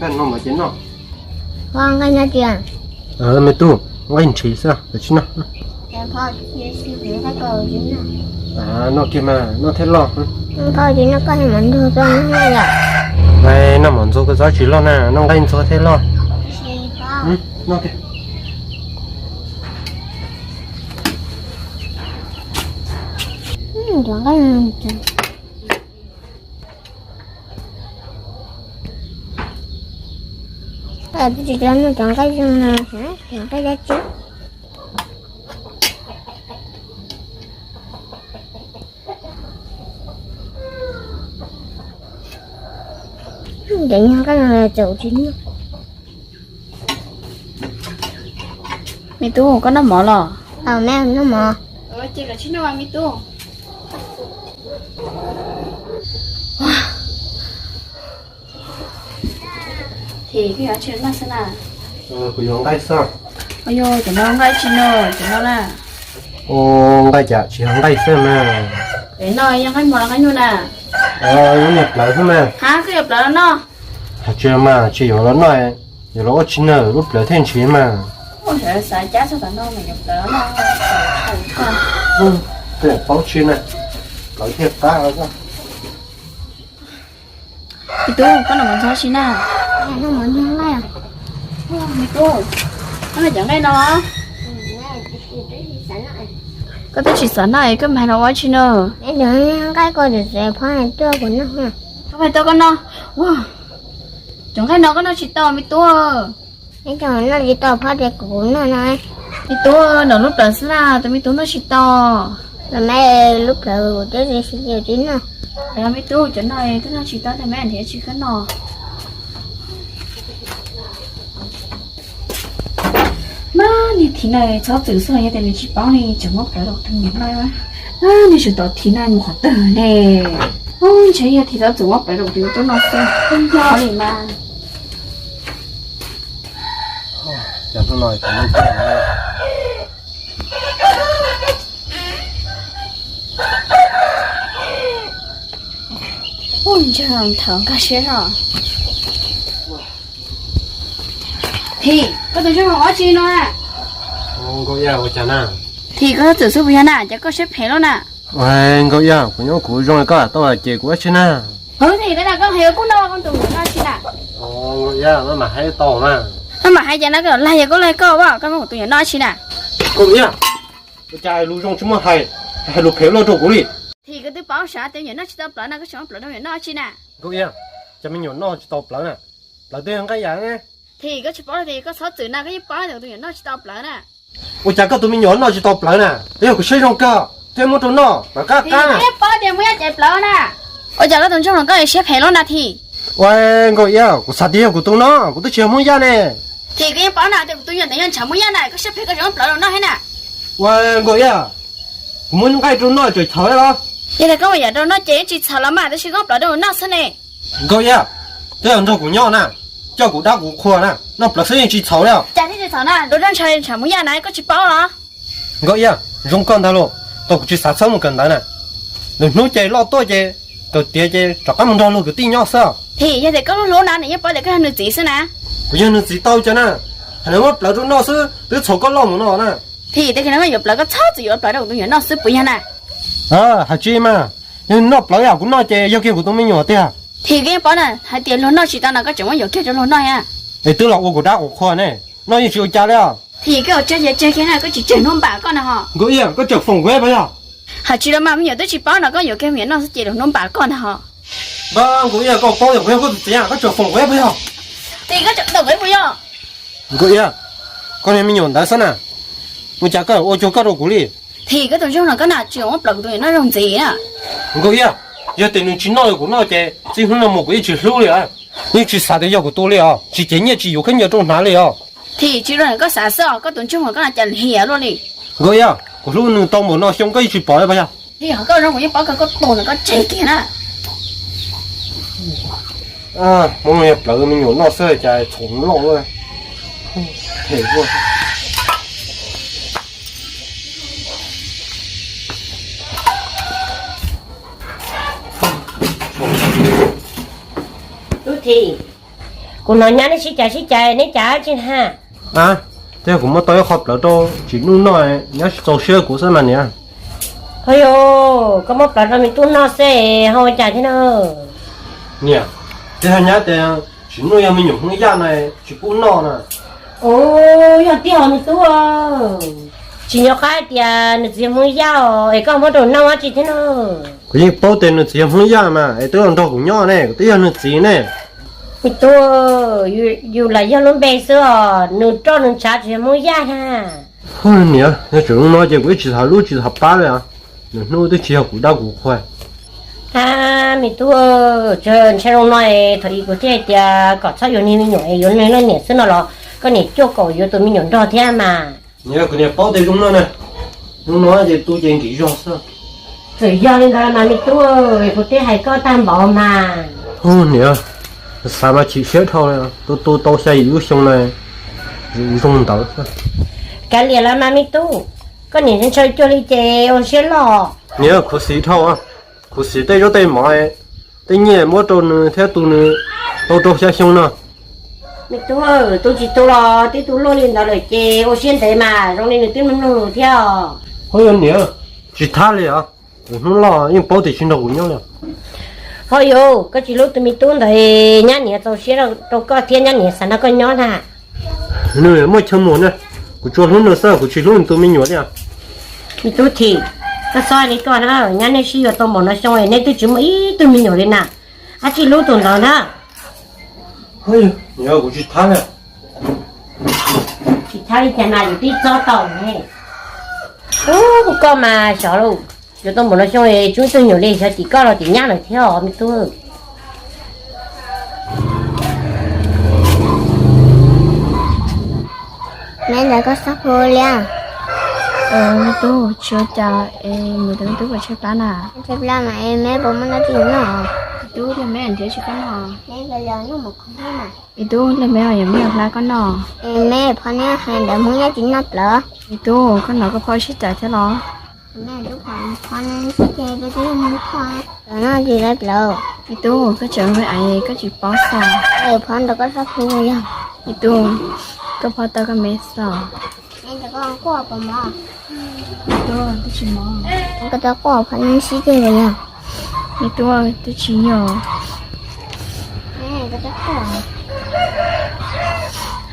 Koj noj mas ces noj. Nqaij nyob tiag. Me tub, nqaij nrhiv xwb, koj tsis noj. Noj kiag mas, noj thiaj loj. Noj mov ntxuag koj txhob tsis loj na, noj nqaij ntxuag thiaj loj. Noj kiag. Twb tsis tau noj cov nqaij zoo no, cov nqaij dab tsi. Cov nqaij no txaus tsis noj. Me tub, koj noj mov los? Noj mov. Ces koj tsis noj me tub. Thim, koj yuav tsis noj xwb na? Kuv yuav nqaij xwb. Yog cov no nqaij tsis noj, cov no na. Nqaij cas tsis yog nqaij xwb na? Cov no yog nqaij mos los nqaij nyuj na? Lub niag plawv xwb mas. Ha, koj yuav plawv los noj? Hais tsis mas tsis yuav los noj, yuav los ua tsis noj lub plawv thiaj ntshiv mas. Xav cab txog tom no mas yuav plawv los noj. Koj paub tsis na, plawv thiaj qab os. Me tub, koj noj mov ntxuag tsi na? Noj mov ntxuag nqaij. Me tub, koj noj cov nqaij no los? Koj twb tsis xav noj es koj mas los ua tsi no? Nqaij koj txawv txawv phob tuaj kuv noj. Koj mas tuaj koj noj. Cov nqaij no koj noj tsis tau me tub. Noj tsis tau phob tias kuv noj no. Me tub, nram lub plawv xwb na, tus me tub noj tsis tau. Los mas lub plawv kuv twb tsis tau noj. Me tub, cov no twb noj tsis tau, tus me nrhiav tsis koj noj. Mas niag Thim no txhob txwm xwb los yog tias nws tsis paub ne, tseem muab plawv rau tus me nyuam noj. Niag tsis tau Thim no mus qhov twg ne. Ntshe yog Thim txhob txwm muab plawv rau tus me tub noj xwb, yog li mas. Ua ntsaug thaum nkag siab zog. Thim, koj tus ntsuj mus ua tsi no na? Nkauj Iab, ua cas na? Thim, koj txawm xub puas yog na, cas koj siab phem loj na? Nkauj Iab, kuv nyob kuv zoo li koj tau ces kuv ua tsi na? Hwv, Thim, koj hais kuv kuj noj, koj tus nyuam noj tsi na? Nkauj Iab, maj mam hais tau na. Maj mam hais cas no, koj laig yog kuv laig koj, koj muab kuv tus nyuam noj tsi na? Nkauj Iab, ua cas lus zoo tsis muaj hais, hais lus phem luaj rau kuv li. Thim, koj twb paub sav tias me nyuam noj tsis tau plawv no, koj tseem muab plawv rau me nyuam noj tsi na? Nkauj Iab, cas me nyuam noj tsis tau plawv na? Plawv twb yog nqaij yam ne. Thim, koj tsis paub tias koj txhob txwm na, koj yeej paub tias kuv tus nyuam noj tsis tau plawv na. Ua cas koj tus me nyuam noj tsis tau plawv na? Twb yog kuv siab zoo koj thiaj muab rau noj plawv qab qab na. Yeej paub tias Muab Yaj caiv plawv na. Ua cas koj tus ntsuj los koj siab phem loj na Thim? Ua, Nkauj Iab, kuv xav tias yog kuv tus no, kuv twb tsis yog Muab Yaj ne. Thim, koj yeej paub na tias kuv tus nyuam ntawd yog ntshav Muab Yaj na, koj siab phem koj tseem muab plawv rau noj thiab na. Ua, Nkauj Iab, kuv muab nqaij rau noj tseem txhaum los? Yog tias koj muab yam rau noj ces yeej tsis txhaum los mas, tab sis koj plawv rau noj xwb ne. Nkauj Iab, twb yog nrog kuv nyob na, coj kuv dab kuv qhua na, noj plawv xwb yeej tsis txhaum li. Cas thiaj tsis txhaum na, tus dab ntshav ntshav Muab Yaj na koj tsis paub los? Nkauj Iab, zoo koj ntag lauj, tau kuv tsis xav txhob mus kawm ntawv na. Lwm hnub ces loj tuaj ces kawm tiav ces rov qab mus nrog luag kwv tij nyob xwb. Thim, yog tias koj hlub hlub na, nws yeej paub tias koj yog nws txiv xwb na. Kuv yog nws txiv tau cas na, hais nws muab plawv rau noj xwb twb txhaum koj loj mus no na. Thim, tej kheev no yuav plawv koj txhob txwm yuav plawv rau kuv tus nyuam noj xwb puas yog na? Hais tsis mas, yog noj plawv yam kuv noj ces yog kiag kuv tus me nyuam tiag. Thim, koj yeej paub na, hais tias luag noj tsis tau no koj tseem muab yuav kiag rau luag noj thiab. Es twb los ua kuv dab kuv qhua ne, noj yeej tsis ua cas li os. Thim, koj ua tseg ces tseg kiag na, koj tsis tseg hnub npam koj na ho. Nkauj Iab, koj tseem foom kuv puas yog? Hais tsis los mas, me nyuam twb tsis paub no koj yuav kiag me nyuam noj xwb ces rau hnub npam koj na ho. Nkauj Iab, koj paub tias kuv yog koj tus txiv, koj tseem foom kuv puas yog? Thim, koj tseem foom kuv puas yog? Nkauj Iab, koj niag me nyuam ntawd xwb na, ua cas koj ua cuag koj rau kuv li? Thim, koj tus ntsuj no koj na tsis muab plawv kuv tus nyuam noj zoo ntxiv na. Nkauj Iab, yog tias nws tsis noj li kuv noj ces txij hnub no mus kuv yeej tsis hlub li os. Yeej tsis xav tias yog kuv tus li os, tsis cev nyiaj tsis yuav khaub ncaws rau hnav li os. Thim, tsis zoo li koj xav xwb os, koj tus ntsuj no koj na cas liam luaj li. Nkauj Iab, kuv hlub nws tau npaum no xyoo koj yeej tsis pom li puas yog? Thim, ho koj zoo kuv yeej paub kawg, koj tus no koj tseg kiag na. Muab plawv me nyuam noj xwb cas txhaum loj. Tub Thim, Kuv hnov nyab neb sib cav sib cav, neb cav dab tsi na? A, twb yog kuv muab tau ib qho plawv rau Tsim Nuj noj, nyab tsis txaus siab kuv xwb mas niam. Ho yog koj muab plawv rau me tub noj xwb ho ua cas thiab na? Niam, twb yog nyab tias Tsim Nuj yog me nyuam Hmoob Yaj na, tsis pub noj na. Ua, yog tiag os me tub. Tsis nco qab hais tias nws txiv yog Hmoob Yaj os, es koj muab rau noj dab tsi thiab na? Kuv yeej paub tias nws txiv yog Hmoob Yaj mas, es twb los nrog kuv nyob ne, kuv twb yog nws txiv ne. Me tub, yus lam yog lub npe xwb os, nws roj nws ntshav tsis yog Hmoob Yaj na. Niam, yog tseem zoo no ces kuv yeej tsis thov hlub tsis thov pab li os. Nws hnub twb tsis yog kuv dab kuv qhua. A, me tub, ntshai zoo no, thaum ub kuv thiaj hais tias kom txhob yuav niag me nyuam, yuav niag leej niam xwb no los koj niam cuaj kaum yuav tus me nyuam nrog thiab mas. Niam, kuv niam paub tias zoo no na, zoo no ces tu ces nkim zog xwb. Txawm yog li ntawd mas me tub, kuv twb hais koj tag npaum mas. Niam, xav mas chim siab dhau li, tu tu tau xya yim lub xyoo na, zoo ntawd xwb. Kav liam los mas me tub, koj niam ntshaw cuag li ces ua siab loj. Niam, khuv xim dhau, khuv xim tej zaub tej mov, tej nyiaj muab rau nws thiab tu nws tau rau xya xyoo no. Me tub, tu tsis tu los twb tu luaj li ntawd lawm ces ua siab ntev mas, zoo li nws twb mloog mloog lus thiab os. Ho yog niam, tsis thab li os, hnub loj yeej paub tias tsis nrog kuv nyob li. Ho yog koj tsis hlub tus me tub ntawd, nyab niam txaus siab rau koj thiab nyab niam xav nrog koj nyob na. Nws muaj chaw mus na, kuv tsuas hlub nws xwb, kuv tsis hlub nws tus me nyuam li. Me tub Thim, koj txhob li koj na, nyab nej sib yuav tau npaum no xyoo nej twb tsis muaj ib tug me nyuam li na, ab tsis hlub tus ntawd na. Kuv tsis thab li. Tsis thab li cas mas yus twb txob tau ne. Ub, koj mas xyov lauj, yuav tau npaum no xyoo tsis muaj ib tug me nyuam li, xyov tim koj los tim nyab lawm thiab os me tub. Neb ntawd koj txhob hu li. Me tub, tsis ua cas es niam tus me tub puas tshaib plab na? Tshaib plab mas es me puas muaj dab tsi noj? Me tub, me nrhiav tsis koj noj. Me tub, me yuav me hlab koj noj. Es me phom neb hais ntawd Hmoob Yaj tsis noj plawv. Me tub, koj hnov koj phauj sib cav thiab los? Phom neb sib cav, plawv noj tsis tau plawv. Me tub, koj tseem me aiv koj tsis paub xwb. Phom ntawd koj txhob hu yog. Me tub, koj phauj tau koj me xwb. Koj tau quaj phom neb sib cav puas yog? Me tub, twb tsis yog.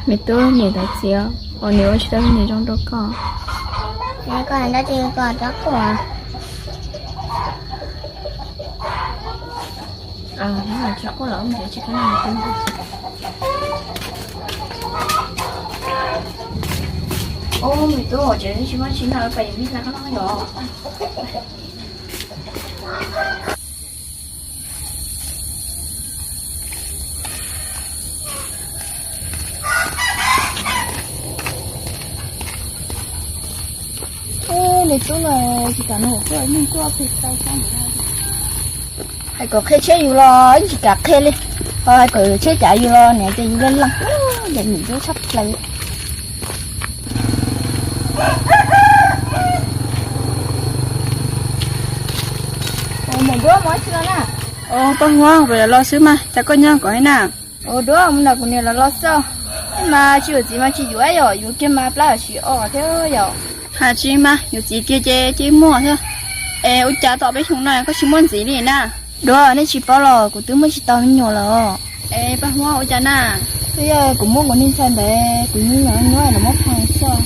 Me tub, niam ntawd txiv, uas nws ua tsis tau niam zoo rau koj. Koj hais dab tsi koj txhob quaj. Tsis quaj los tsis quaj. Ub, me tub, ces tsis muaj tsis noj, pais yuav me hlab koj noj yom. Ub, niam tub no tsis kam nug kuj yeej kuj pheej tau sab ntawd. Hais kom qhia tsheb yus los yeej tsis kam qhia li, ho hais kom tsheb cav yus los niam tias yus laj laj, ncaim num tshaj plaws. Mus duab mus tsi los na? Paj Huab, kuv yuav los xwb mas, cas koj nyob kom ib na? Ua duab mus nrog kuv niam los los xwb. Mas tsis yuav txiv mas tsis yuav yom, yuav kiag mas plab tsis o thiab yom. Hais tsis mas yuav txiv kiag ces cia muaj thiab. Es ua cas tom peb xyoo no koj tsis muaj ntxiv li na? Duab, nej tsis paub los kuv twb muaj tsis tau me nyuam lawm. Es Paj Huab, ua cas na? Twb yog kuv muab kuv niag ntxhais ntawd kuv me nyuam nyuab los muab pha xwb.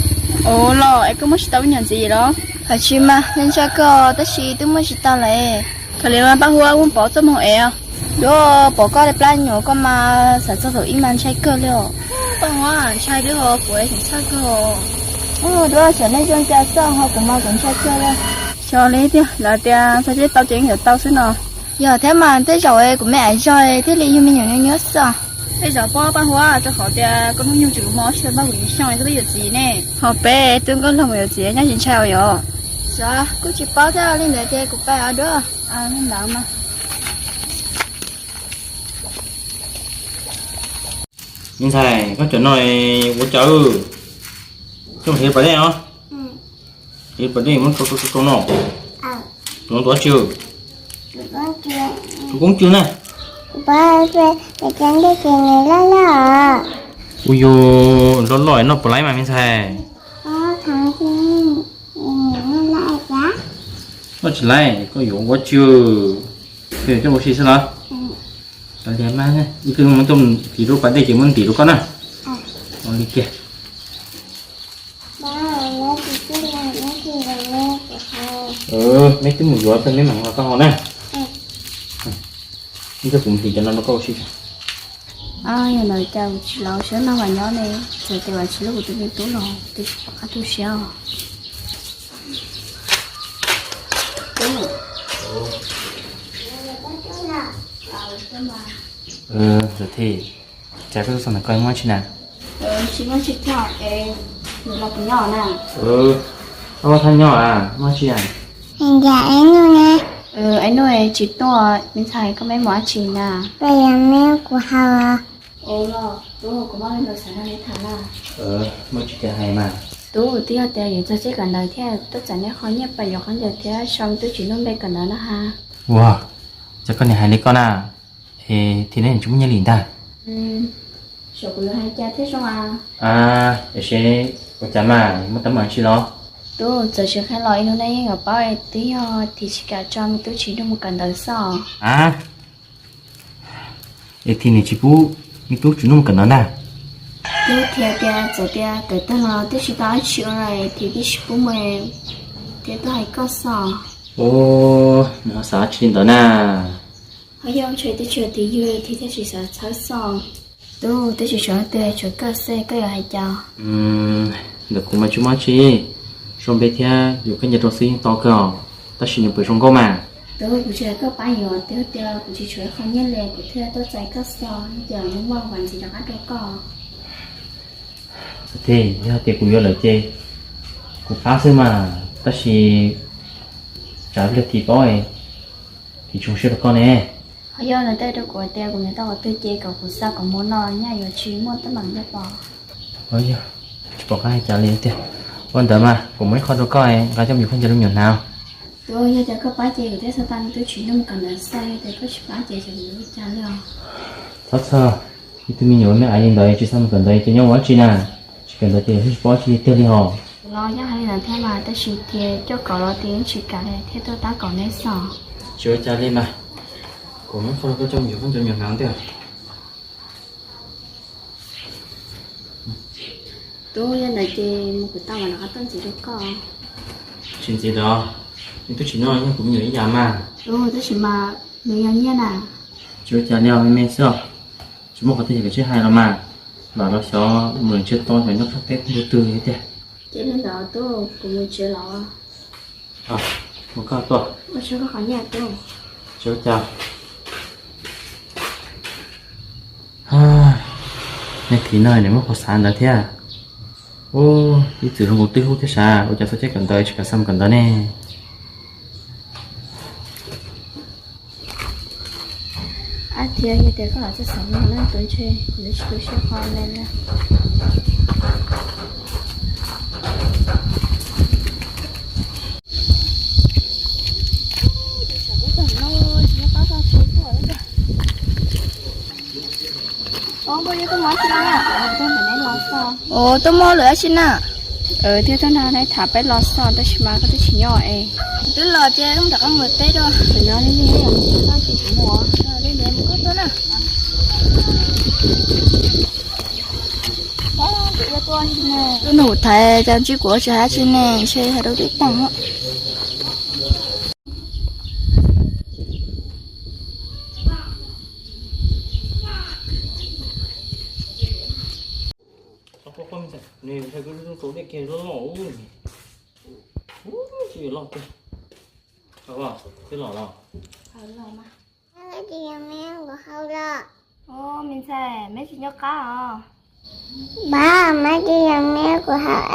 Ua los es koj muaj tsis tau me nyuam ntxiv los? Hais tsis mas, nej ntshai kawg tab sis twb muaj tsis tau lawm. Thaum li mas Paj Huab, muab pov txoj moog es. Duab, pom koj plab nyuam koj mas xav txog thaum ub mas ntshai kawg li os. Paj Huab, ntshai li ho kuv tseem txhawj kawg. Duab, xyov nej zoo cas xwb ho kuv mas kuv ntshai kawg li. Xyov li tiag, lawv tias txog txij tau ces yuav tau xwb no. Yog thiab mas tej zaum kuv me aiv zog thiaj li yug me nyuam nyuab xwb. Tej zaum pob Paj Huab, rau qhov tias koj hnub nyoog tseem mos tsis tau npaj kuv yug xyoo koj twb yuav txiv ne. Ho peb tub nkauj laug mus yuav txiv nyab tsis ntshai os yom? Xyov, kuj tsis paub thiab li ntawd ces kuv pais os Duab. Li ntawd mas. Me ntxhais, koj cov no ua cas? Koj mus xyuas pas dej os. Xyuas pas dej muab rau rau rau no. Tus no tus dab tsi? Tus koob tsw na. Pab, cov ntej ces nws loj loj. Ua yus loj loj noj puas laib mas me ntxhais? Noj tsis laib, koj yuav ua tsi? Koj yuav coj ua si xwb los? Ib pliag mas, ib pliag muab tuaj ntim rau pas dej ces muab ntim rau koj na. Ua li kiag. Meb twb mus yuav tau, meb mam los koj haus na. Ib pliag kuv ntim cov no rau koj ua si. Yog no cas kuv tsis los sab no mas nyob ne, txawm tias Vam Tsis Lub kuv tus me tub los twb tsis pom qab tu siab os. Ntawm Thim, cas koj tuaj txog ntawm ko muaj dab tsi na? Tsis muaj dab tsi thiab, es nws los puas nyob na? Ob thaj nyob a, muaj dab tsi a? Aib Nuj, tsis tuaj, me ntxhais koj meb mus dab tsi na? Peb yog meb kuv haus. Tub, kuv muaj leej twg xav nrog neb tham na. Muaj tsis tias hais mas. Tub, twb yog tias yuav txog txij kawm ntawv thiab tuaj txais neb qhov nyiaj pais yuav khaub ncaws thiab sau me tub Tsim Nuj npe kawm ntawv no ha. Ua, cas koj niam hais li koj na? Es Thim, neb tsis muaj nyiaj li ntag? Saum kuv yuav hais cas thiaj zoo a? Tiam sis ua cas mas, muaj teeb meem dab tsi los? Tub, txawm tsis qhia los ib hnub nej yeej yuav paub, twb yog Thim tsis kam tso me tub Tsim Nuj mus kawm ntawv xwb os. A, es Thim nws tsis pub me tub Tsim Nuj mus kawm ntawv ntag? Twb hais tias txawm tias kawm tag los twb tsis tau dab tsi ua li, Thim twb tsis pub mus, thiaj tuaj hais koj xwb. Ua, nws ho xav dab tsi li ntawd na? Ho yog tshais twb tsis yog Thim yug, Thim thiaj tsis xav txhawb xwb. Tub, twb tsis tshuav leej twg, tshuav koj xwb, koj yuav hais cas? Ntawm kuv mas tsis muaj dab tsi, sau npe thiab yuav khaub ncaws rau xwb yeej tau kawg os, tab sis nws puas zoo nkauj mas? Tub, kuv tsis hais koj pab yuav, twb tias kuv tsis tshuav ib qho nyiaj li, kuv thiaj tuaj txais koj xwb, yog tias nws muaj vas ntxiv rov qab rau koj. Txiv, yog tias kuv yuav lawm ces kuv pab xwb mas, tab sis tsam pliag Thim paub, Thim tsis zoo siab rau koj ne. Ho yog nws teb rau kuv tias kuv nyiam tau qhov twg ces kom kuv xa kom mus no, nyaj yuav tsis muaj teeb meem nyob tod. Ho yog tsis pom qab hais cas li tiag. Ua ntawd mas kuv muaj ib qho rau koj, nqa coj mus yuav khaub ncaws rau me nyuam hnav. Tub, yog tias koj pab ces kuv thiaj xa tau me tub Tsim Nuj mus kawm ntawv xwb, yog tias koj tsis pab ces kuv yuav ua cas li os? Txhob txhawj, ib tug me nyuam me me li ntawd tsis xa mus kawm ntawv ces nyob ua dab tsi na? Tsis kawm ntawv ces tsis paub dab tsi tiag li hos. Kuv los yeej hais li ntawd thiab mas, tab sis tias coj kom los tias yeej tsis kam li thiaj tuaj tab kaum neb xwb. Tsis ua cas li mas, kuv muab qhov rau koj coj mus yuav khaub ncaws me nyuam hnav tiag. Tub, yog ntawd ces mus kuv tau mam rov qab tuaj ntxiv rau koj. Tsis ntxiv lawm, nws twb tsis noj yog kuv me nyuam ib yam mas. Tub, tab sis mas nws yog nyiaj na. Tsis ua cas li os, me me xwb os. Tsis muaj qhov twg yog kev sib hais los mas. Lam los xyov mus ntsia tau xyov nyob qhov twg li tiag. Ces li ntawd tub, kuv mus tsev los. Mus koj tuaj. Ua tsaug koj qhov nyiaj tub. Tsis ua cas. Nej Thim no nws muaj qhov xav ntawd thiab. Ub, ib txwm zoo nkaus twb hlub thiab sav, ua cas txog caij kawm ntawv tsis kam xa mus kawm ntawv ne? Ab, thiab yog tias koj lam txawj xav no na, tus ntshe kuv yuav tsis tu siab qhov me na. Ua, tuaj muaj lwm dab tsi na? Thiab tuaj nrog neb tham peb los xwb, tab sis mas koj twb tsis nyob es. Twb los ces rov qab mus peb dua. Tseem nyob li ne, koj ces kuv mus, li ne mus koj tuaj na. Tuaj nug kuv tham cas ntsib kuv tsis hais dab tsi ne, ntshe hais rau tib tag. Twb los los. Ua, me ntxhais, meb tsis nyob qab os? Pab, mab tsis yog meb kuv hauv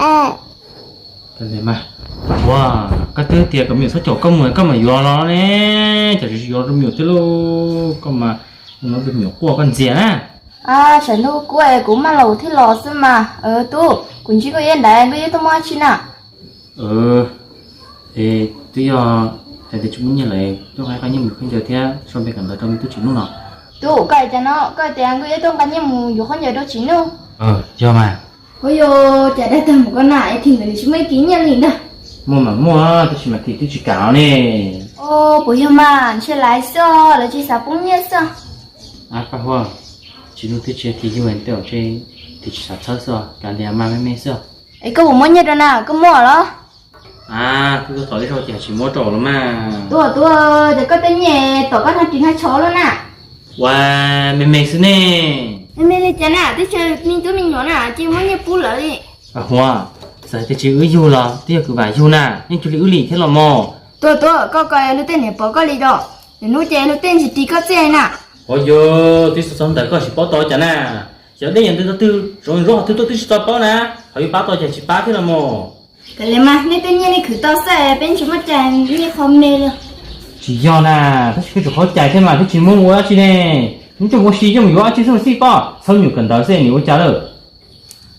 es. Ua, koj twb tias kom me nyuam txhob caum koj mus koj mam yuav los ne, cas tsis yuav rau me nyuam thiab lauj, koj mas tus me nyuam quaj koj ntxias na. Tsam hnub kuv es kuv maj los thiaj los xwb mas. Tub, kuv ntsib koj ib ntawd, koj yuav tuaj muaj dab tsi na? Es twb yog hais tias tsis muaj nyiaj lawm, tuaj nqa ib qho nyiaj mus khaub ncaws thiab sau npe kawm ntawv rau me tub Tsim Nuj no. Tub, koj hais cas no? Koj tias Nkauj Iab tuaj nqa nyiaj mus yuav khaub ncaws rau Tsis Nuj. Yog mas. Ua cas dag tag mus koj na, es Thim nkawd nws tsis muaj ib kis nyiaj li ntag. Muaj mas muaj, tab sis mas Thim twb tsis kam ne. Os, puas yog mas? Ntshe lawv xwb, lawv tsis xav poob nyiaj xwb. Paj Huab, Tsis Nuj twb tsis yog Thim yug, tej zaum Thim tsis xav txhawb xwb, kav liam mas, me me xwb. Es koj puas muab nyiaj rau na, koj muaj los? Kuv tuaj thov ib zaug ces tsis muab rau los mas. Tub, tub, ces koj tej nyiaj tom koj hnab ris hnab tsho lawm na. Ua, me me xwb ne. Me me li cas na, twb tsis yog me tub me nyuam na, cia muab nyiaj pub lawv li. Paj Huab, txawm tias tsis yog wb yug los twb yog kwv Vam yug na, yeej cuag li wb li thiab los mas. Tub, tub, koj ko luag tej niam pom koj li os, lwm hnub ces luag tej ntsis ris koj txij na. Ua yog twb txog ntawm koj tsis paub tau cas na. Yog dej yog ntawd tau twg zoo zoo twg tuaj twb tsis tau paub na, ho yuav pab tau cas tsis pab thiab los mas. Kav liam mas, nej tej nyiaj nej khwv tau xwb, peb tsis muaj cai nyiaj qhov me li. Tsis yog na, tab sis peb tsum qhov cai thiab mas, peb tsis muab mus ua dab tsi ne. Hnub coj mus ua si coj mus yuav dab tsi xwb mas xij pob, txhob me nyuam kawm ntawv xwb, nim ua cas lawm.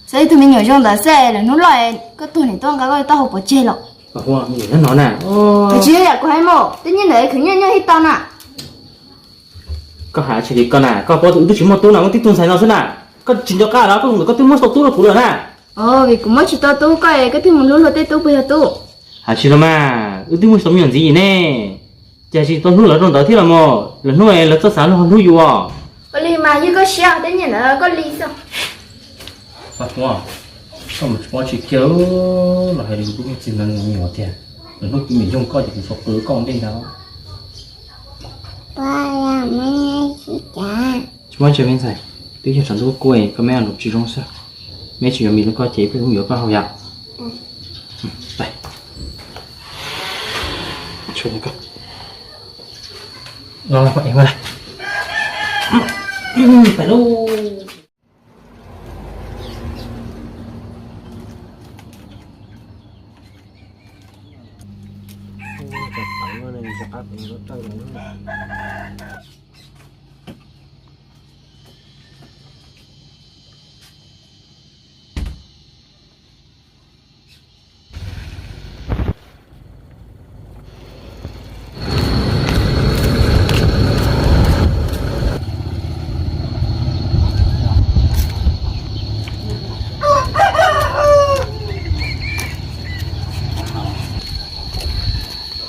Txhob ib tug me nyuam zoo ntawd xwb, lwm hnub loj koj tuag nim tuaj nqa koj li taub hau pov tseg los. Paj Huab, me nyuam nyob no na. Tsis yog yam kuv hais mas, tej nyiaj ntawd khwv nyiaj nyiaj ib tau na. Koj hais tsis li koj na, koj paub tias wb twb tsis muaj tub na, muaj tib tug ntxhais no xwb na. Koj tsis nco qab los koj hu nkawd koj twb muab tau tub rau kuv lawm na. Os, vim kuv muab tsis tau tub koj, koj twb mus hlub luag tej tub puas yog tub? Hais tsis los mas, wb twb muaj tsis tau me nyuam ntxiv ne. Cas tsis tau hlub lawv rau ntawd thiab los mas, lwm hnub lawv txawj xav hlub hlub yus os. Ua li mas yog koj siab tej nyiaj ntawd koj li xwb. Paj Huab, koj mus tsis paub tsis kiag los hais lus kuv txiv ntawd me nyuam tiag. Lwm hnub kuv niam yug koj ces kuv txhob qw koj ua ntej ntag. Tsis muaj tsav me ntxhais, twb yog tshav ntuj kuj kuj, koj meb ua nraum tsis zoo xwb. Meb tsis yuav mis rau koj ces peb mus yuav koj haus yom. Pais lauj.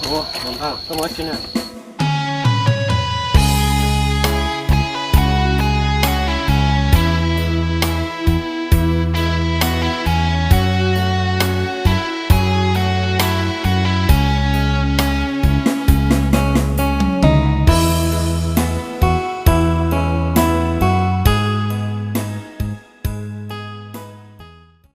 Ua, koj muab tsi na?